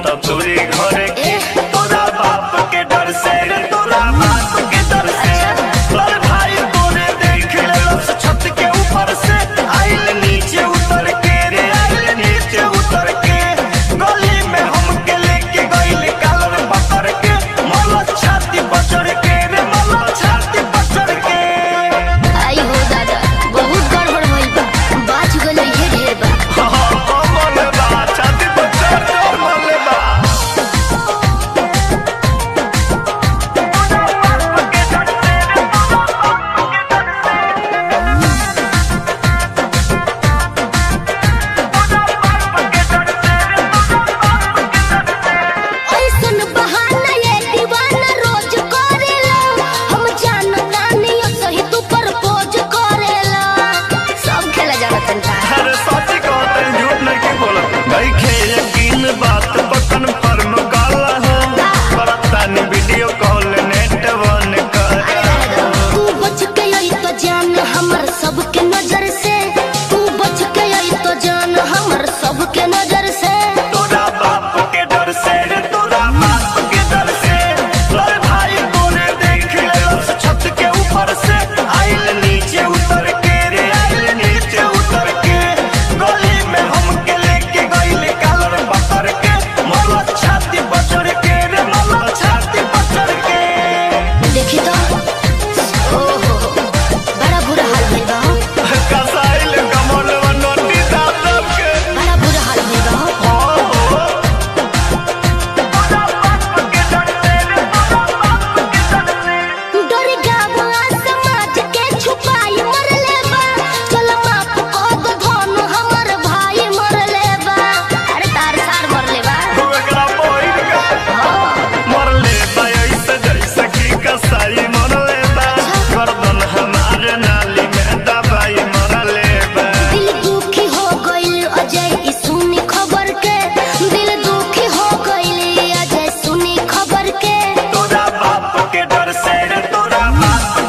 त तोरे घर के। तोरा बाप के डर से रे, तोरा बाप के डर से तोर भाई तोरे देख ले छत के ऊपर से आइल नीचे उतर के रे, आइल नीचे उतर के गली में हमके लेके गइल कालर पकड़ के मल छाती पचड़ के रे, मल छाती पचड़ के। आई हो दादा बहुत गड़बड़ भइल बा, बाज गइल ये ढेर बा। हां कमल बा छाती पचड़ के मल बा। ऐसन बहाना ये दीवाना रोज करेला, हम जानतानी सही तू प्रपोज करेला। सब खेला जाना तनका। अरे सच कहते झूठ नहीं के बोलत नइखे यकीन बात बकन फर्म काला हो करतानी वीडियो कॉल नेट वन कर। तू बच के आई तो जान हमर सबके नजर से, तू बच के आई तो जान हमर सबके नजर से। तोरा बाप के डर से रे, तोरा बाप के डर से तोर भाई तोरे देख ले छत के ऊपर से आइल नीचे उतर के रे, आइल नीचे उतर के गली में हमके लेके गइल कालर पकड़ के मल छाती पचड़ के रे, मल छाती पचड़ के। देखी तो ओहो बड़ा बुरा हाल भइल बा हो, कसाइल कमल नोटी दादब के। बड़ा बुरा हाल भइल बा हो। हो तोरा बाप के डर से रे, तोरा बाप के डर से। डर गावा समाज के छुपाई मरले बा, चल माफ कर दो धन हमर भाई मरले बा। अरे तार सार मरले बा। एकरा पहिर के मरले बा ऐसे जैसे कि कसाई मरले बा, गर्दन हमार नाली में दबाई मरले बा। दिल दुखी हो गइल अजय ई सुनी खबर के, दिल दुखी हो गइल अजय सुनी खबर के। तोरा बाप के डर से रे, तोरा बाप